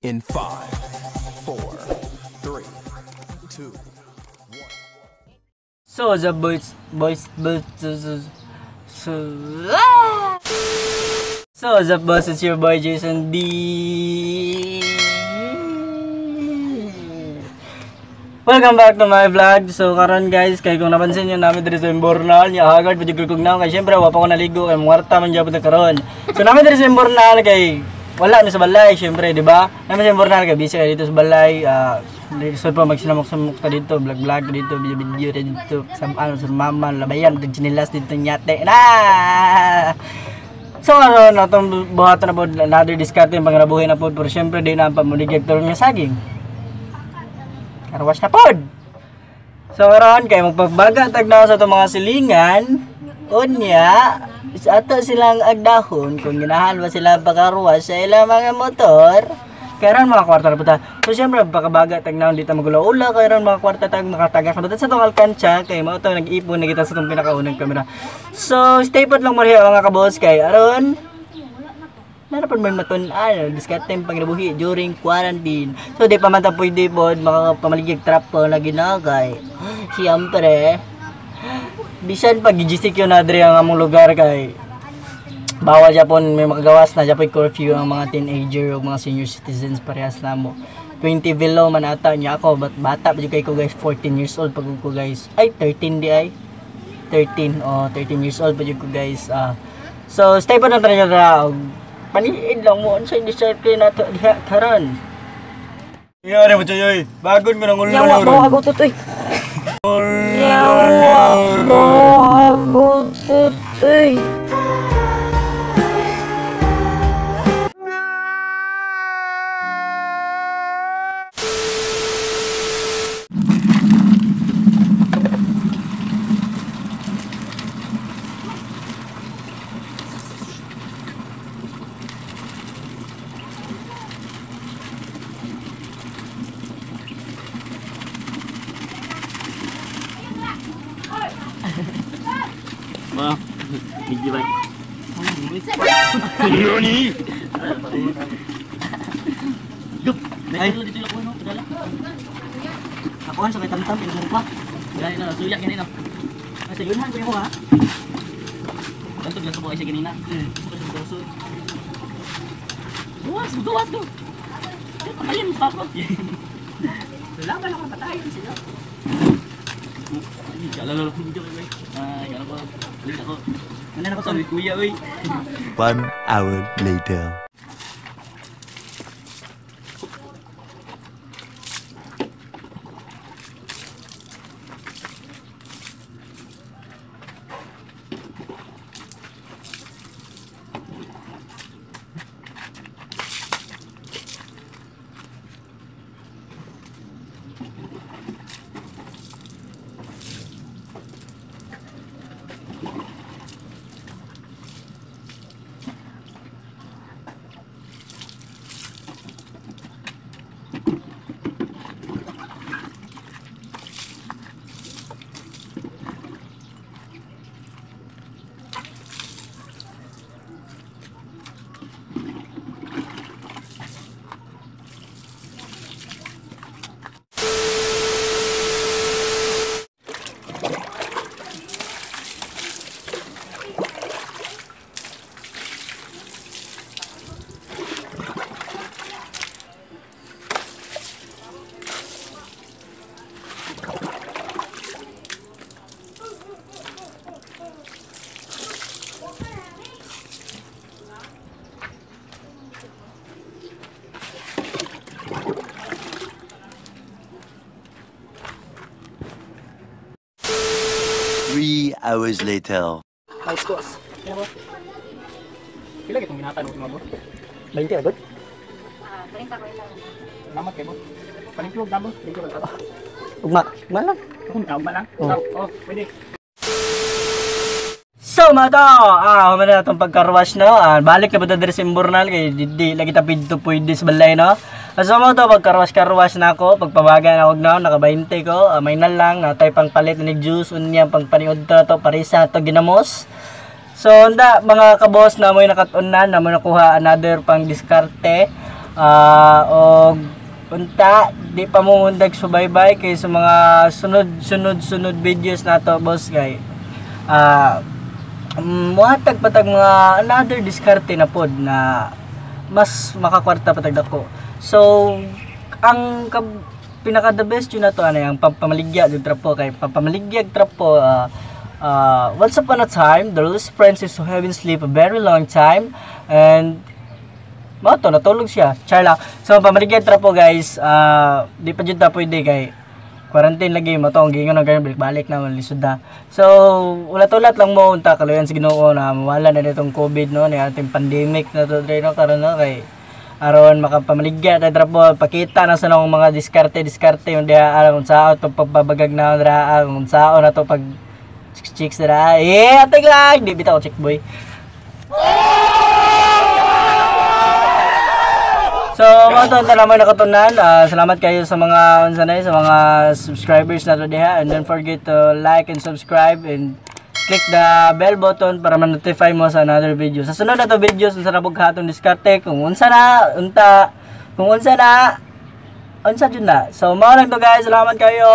In 5, 4, 3, 2. So the boys, the boss is your boy Jason D. Welcome back to my vlog. So karon guys, kay kung napansin niyo namin diri sa Imbornal, nya hagard pud jud kog naw kay syempre wa pa ko naligo kay muwarta man jabot na karon. So namin diri sa Imbornal kay wala mi sa balay syempre, di ba? Namin sa Imbornal kay busy kay dito sa balay. So pa magsinamok-samok ta dito, vlog dito, video dito, samaan sa mama, labayan, chinilas dito nyate. Na! So karon atong buhatan na pod another diskarte pangarabuhin na pod, pero syempre di na pamuligag turong nga saging. Karwas na pod. So karon kay magpagbaga tagnaw sa itong mga silingan, unya is ato silang agdahon kung ginahan ba sila pagkarwas sa ilang mga motor. Kaya mga kwarta na puta. So syempre pagkabaga tagnaw dito magula-ula, kaya mga kwarta tag makatagak na sa itong alkansya kay mao to nag-ipon na kita sa itong pinakaunang kamera. So stay put lang mo rin mga kaboss kay aron narapan man matun-an diskarte panginabuhi during quarantine. So di pa man ta pwede pod makapamaligig trap po na ginagay. Siyempre bisan pag GCQ na diri ang among lugar kay bawal Japon may makagawas na Japon curfew ang mga teenager o mga senior citizens parehas na mo. 20 below man ata niya ako, bata pa kay ko guys, 14 years old pag ko guys. Ay 13 di ay. 13 years old pa ko guys. So stay pa na tayo ra. Paniid lang mo sa discipline nato diha karon. Yari mo choy, bagon mo nang ulo. Yawa bawa ako tutoy. Yawa bawa ako tutoy. Wah, biji baik. NANI?! Dup, ay dito lang ko no, padala. Ako sa kay tamtam yung pa. Dali na suyak gani no. Sa yunhan ko ha. Bantog lang ko ay sa ganina. Duwas do. Patayin pa ko. Laban ako patayin sila. Jalan video guys. Jangan apa. Balik ako. Mana ako sabi kuya oi. 1 hour later. Three hours later. Nice boss. Kaya boss. Pila kitong ginatanong mo boss? 20 agad? 30 ko lang. Salamat kay boss. Panintlog na boss. Dito lang. Ugma lang. Ugma lang. Oh. Pwede. So mga to, humana na itong pagkarwash no. Balik na ba ito sa Imbornal kay di lagi tapid to pwede sa balay no. So mga to, pagkarwash na ako, pagpabaga na huwag na naka 20 ko, may na lang, tay pang palit ni juice, unya pang paniod to, parisa to ginamos. So, mga kabos na mo'y nakat-on na mo'y nakuha another pang diskarte. Og unta di pa mo undag subaybay kay sa mga sunod videos nato boss kay muhatag patag mga another diskarte na pod na mas makakwarta patag dako. So ang pinaka the best yun na to ano yung pamaligya yung trapo kay pamaligyag trapo once upon a time the little prince is to having sleep a very long time and mato natulog siya char lang. So pamaligyag trapo guys di pa jud ta pwede kay quarantine lagi mo to ang gingon ng ganyan balik na lisod na. So ulat-ulat lang mo unta kaluyan sa Ginoo na mawala na nitong COVID no ni ating pandemic na to dre no karon no kay aron makapamaligya na trapo pakita na sa nang mga diskarte yung diha aron sa to pagbabagag na dra ang sao na to pag chicks dra ating lang di bitaw chick boy. So, mato na naman nakatunan. Salamat kayo sa mga unsanay, sa mga subscribers nato diha, and don't forget to like and subscribe and click the bell button para ma-notify mo sa another video. Sa sunod na to videos unsa na bughatong diskarte kung unsa jud na. So, mao lang to guys. Salamat kayo.